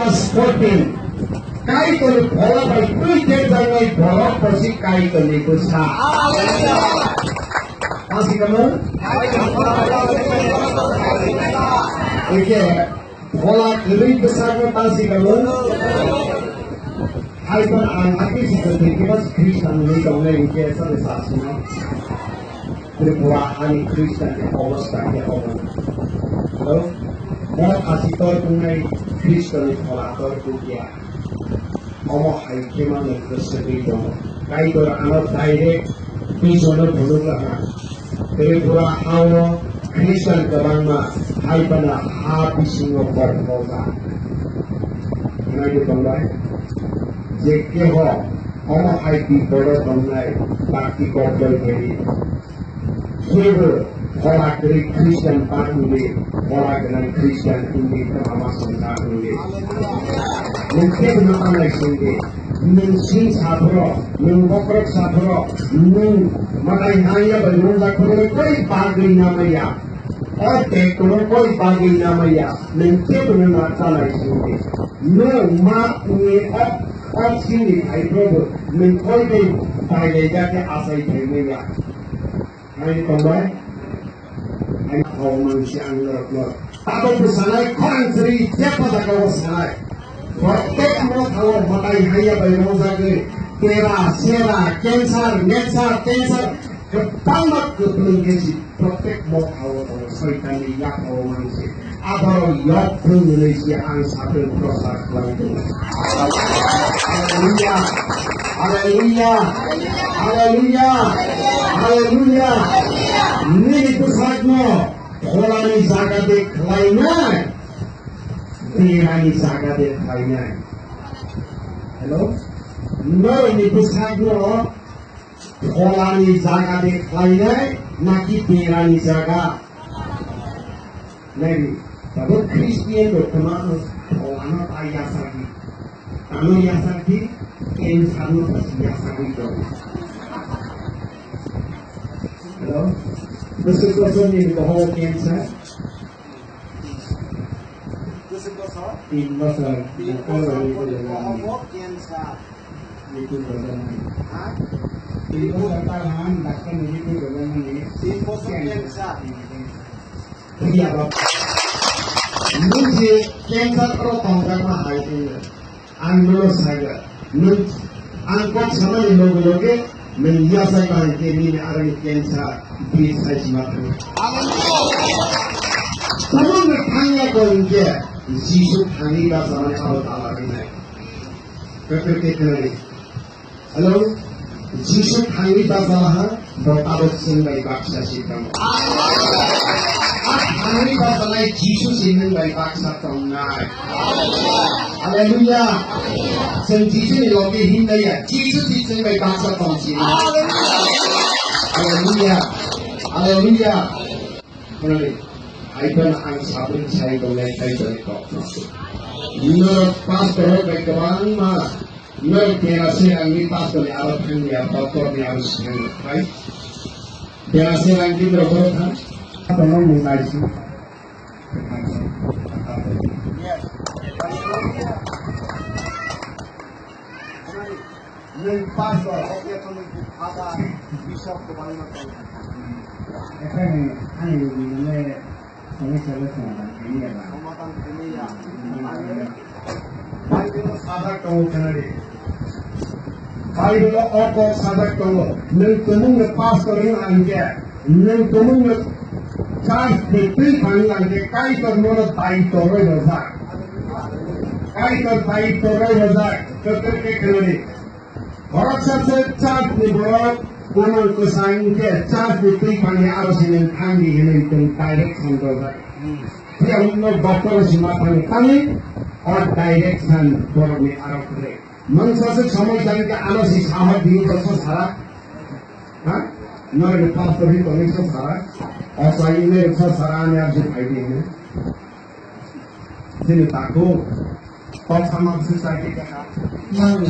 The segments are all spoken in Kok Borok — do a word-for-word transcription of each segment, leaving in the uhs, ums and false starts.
Fourteen. Kaitorni phola bai twi tepjaknai borok kosi Kaitorni bwsa. Tasi kamung? Eke, phola kwrwi bwsakno tasi kamung? Hai phano ang hakhe si kwthwi khe mas Khristan hwnwi tongnai hwnkhe sabo sasino. Tripura hani Khristian ni obostha khe omo. Hello? Mo khasi tor kungnai Khristo ni phola tor kukya. Omo hai khe ma nang kwswgwi tongo. Kaitor ano direct vision o phunuk laha. Tripura hao Khristian kwbangma hai phano ha bisingo kok pholjak. Khwnai di tongbai? Je keho omo hai bipodo tongnai bakti kok joi khe di. Kebo phola kwrwi Khristian ta wngdi, phola gwnang Khristian wngdi, kwbangma songcha wngdi. Nwng kebo no tanai songdi, nwng sing saphro, nwng bokrok saphro, nwng mwtai haya bai rwngjak phro koi bagwi namaya. O tektono koi bagwi namaya, nwng kebo no tanai songdi. Nwng ma wngwi o, o singni phaiphrobo nwng koi bai bailaijak khe achai phaimaya. Hai tongbai. Hai tongmani si ang norok norok. Tabuk bo sanai, khorang sri, jepha jaga o sanai. Protek mo thao matai haya bai rojagwi. Tera, sera, cancer, mensa, cancer. Kwbangma kwplung khe si protek mo thao tongo, soitanni yaphao mansi. Aborok yok phung hwnwi se ang satung prochar khlai tongo. Hallelujah. Hallelujah. Hallelujah. Hallelujah. Nini bwsakno pholani jaga de khlainai, berani jaga de khlainai. Hello? Norokni bwsakno pholani jaga de khlainai naki berani jaga? Naidi, tabuk Christian rok kwma pholano ta yasakdi. Tamo yasakdi, cancer no ta yasakdi tongo. Hello? Bwswk bosor ni boho cancer? Tin bosor. Tin bosor ni boho cancer. Tin bosor ta han, doctor ni report rwjakmani. Tin bosor cancer. Phiya ba. Nwng je cancer oro tongjakma hai tongya. Ang nono saga. Nwng ang kok samani loge loge nwng yasai ba hwnkhe nini aroni cancer bini sai sima thangwi. Tabuk nwng thangya ko hwnkhe Jisu thangwi bachamani abo tala rinai. Khe khe khe khe nai. Hello, Jisu thangwi bachalaha, bo tabuk chwng bai baksa si tongo. A thangwi bachalai Jisu si nwng bai baksa tongnai. Hallelujah. Chwng Jisu ni logi hinlaiya, Jisu si chwng bai baksa tong si. Hallelujah. Hallelujah. Hai phano ang sabri sai tongnai, sai tongnai kok. Norok pastor bai kwbangma Nwng tera se rangni pastor ni aro thang ya, doctor ni aro se thang ya, hai? Tera se rang kidro boro thang? Apa nang mung nai si? Nwng pastor, oke, to nwng father, bishop, to bang na. Ekhane, ani, nwng Somotan kini ya. Bible o sajak tongo khnadi. Bible o o kok sajak tongo. Nwng tumung no pastor wng ang khe, nwng tumung no church ni twi phang ang khe, Kaitor nono daityo rwi rwjak. Kaitor daityo rwi rwjak. Kwthwkhe khnadi. Khoroksa se church ni borok, kwmang kwsa hwnkhe church ni twi phani aro se nwng thang di hinwi nwng direction rwjak. Phiya nwng doctor o sima thangwi thangwi o direction borok ni aro kwrwi. Mangsa se somoi jani khe ano si sahor di rwksa sara. Ha? Norok ni pastor hi tongwi sa sara. O sai nwng rwksa sara ani aro se phai di hinwi. Sini taku. Kok sama sisa kita. Mana?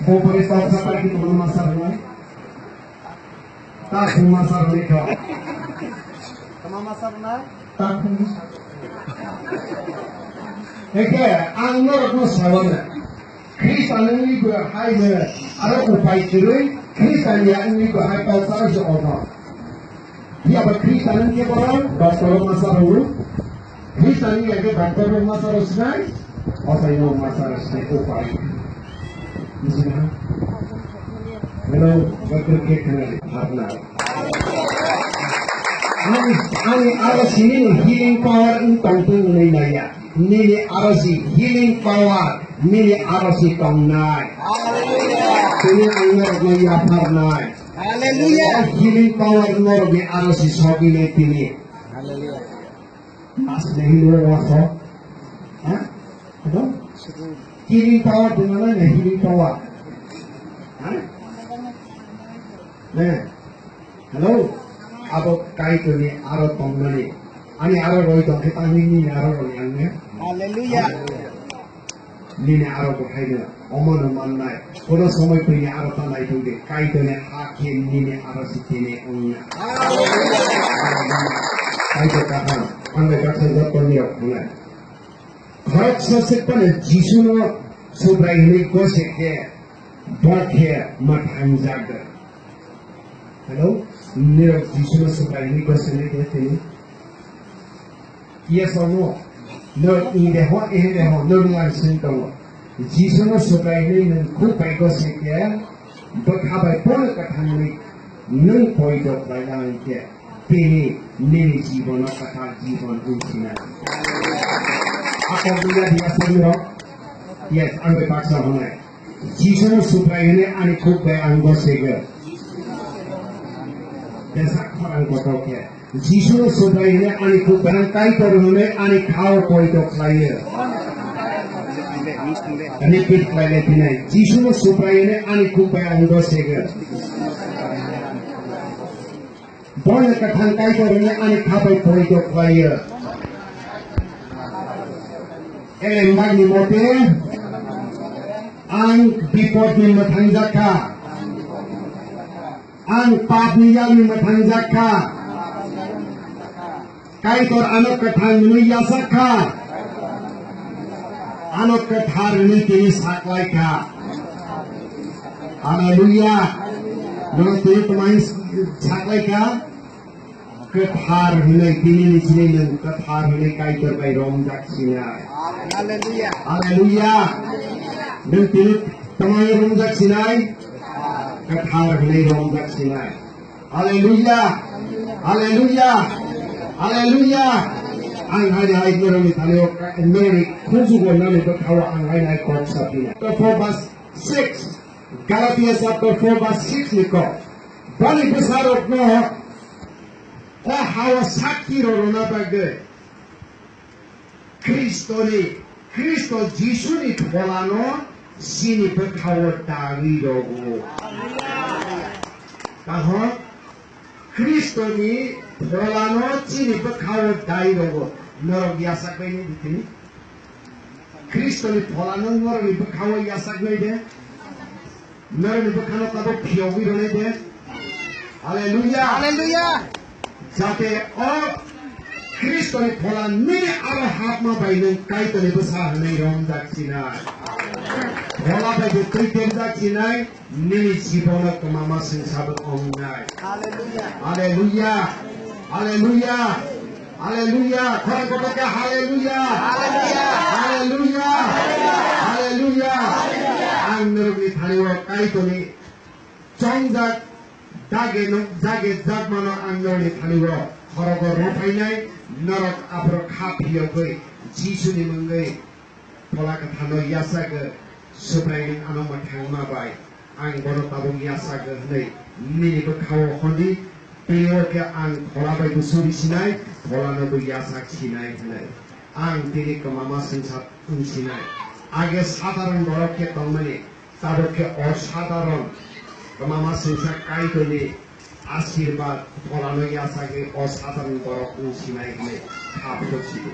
Bo beri kok sama kita belum masak, ya? Tak belum masak, ya. Mama sarna. Eke ang norokno sawana. Khristan wngwi bo hai no aro upai kwrwi Khristan ya wngwi bo hai kok chara se ono. Phiya ba Khristan wngkhe borok doctor rok masa rwo. Khristan wngya khe doctor rok masa rwo sinai. Otai no masa rwo sinai upai. Buji na? Hello, doctor ke khna harna. Ani, ani aro sini healing power wng tong tong nai nai ya. Nini aro si healing power, nini aro si tongnai. Tini ang norokno yapharnai. Hallelujah. O healing power norokni aro si sogwi nai tini. Hallelujah. Mas nehi lo waso. Ha? Ano? Healing power dungana na healing power. Ha? Ne. Hello. Abo Kaitorni aro tongmani. Ani aro roi tongkhe tangni nini aro roi ang ne. Hallelujah. Nini aro bo haino omono mannai. Kono somoi phaini aro ta naitung de. Kaitorni ha khe nini aro si tini ongna. Hallelujah. Kaitor kaham. Ang bai baksa jotoni rok ongna. Khoroksa se phano Jisuno Subrai hwnwi gose khe, bo khe mwthangjago. Hello? Nirok Jisuno Subrai hwnwi gose nai khe tini? Yes or no? No, in the ho, in the ho, no, no, I'm saying no. Jisuno Subrai hwnwi nwng khuk bai gose khe, bwkha bai bono kwthangwi nwng poito khlaina hwn khe. Tini nini jibono kwthar jibon wngsinai. Ako biya biya songno. Yes, ang bai baksa hwnai. Jisuno Subrai hwnwi ani khuk bai ang gosego. Besa khorang kotor khe. Jisuno Subrai hwnwi ani khuk bai ang Kaitor hwnwi ani khao poito khlaio. Repeat khlailai phinai. Jisuno Subrai hwnwi ani khuk bai ang gosego. Bono kwthang Kaitor hwnwi ani kha bai poito khlaio. Elembakni mote, ang bipodni mwthangjak kha. Ang papni yakni mwthangjak kha. Kaitor ano kwthang hwnwi yachak kha. Ano kwthar hwnwi tini saklai kha. Hallelujah. Nwng tini twmai saklai kha. Kwthar hwnwi tini ni sini nwng kwthar hwnwi Kaitor bai romjak sinai. Hallelujah. Hallelujah. Nwng tini twmai romjak sinai. Kwthar hwnwi romjak sinai. Hallelujah. Hallelujah. Hallelujah. Ang hai hai norokni thani o norokni khunju go nani bwkhao ang hai hai kok sapina. Chapter four verse six. Galatia chapter four verse six ni kok. Bani bwsarokno o hao sakki rorona bagwi. Khristoni, Khristo Jisuni pholano chini bwkhao dagwi rogo. Taho Khristoni pholano chini bwkhao dai rogo. Norok yachak bai ni bitini. Khristoni pholano norokni bwkhao yachak bai de. Norokni bwkhano tabuk phiyogwi rwnai de. Hallelujah. Hallelujah. Jate o Khristoni phola nini aro hapma bai nwng Kaitorni bwsa hwnwi romjak sinai. Phola bai bo twi tepjak sinai, nini jibono kwmama swngsa bo wngnai. Hallelujah. Hallelujah. Hallelujah. Hallelujah. Khorang kotor khe hallelujah. Hallelujah. Hallelujah. Hallelujah. Ang norokni thani o Kaitorni chongjak dage no, jage jakmano ang norokni thani o khorogo rwphainai, norok aphuru kha phiyogwi Jisuni mungwi phola kwthano yachagwi, Subraini ano mwthangma bai. Ang bono tabuk yachak hwnwi nini bwkhao hwnwi, tei o khe ang phola bai bo suri sinai, pholano bo yachak sinai hwnwi. Ang tini kwmama swngsa wng sinai. Age sadharon borok khe tongmani, tabuk khe osadharon kwmama swngsa Kaitorni asirwad pholano yachagwi osadharon borok wng sinai hwnwi kha phiyok sidi.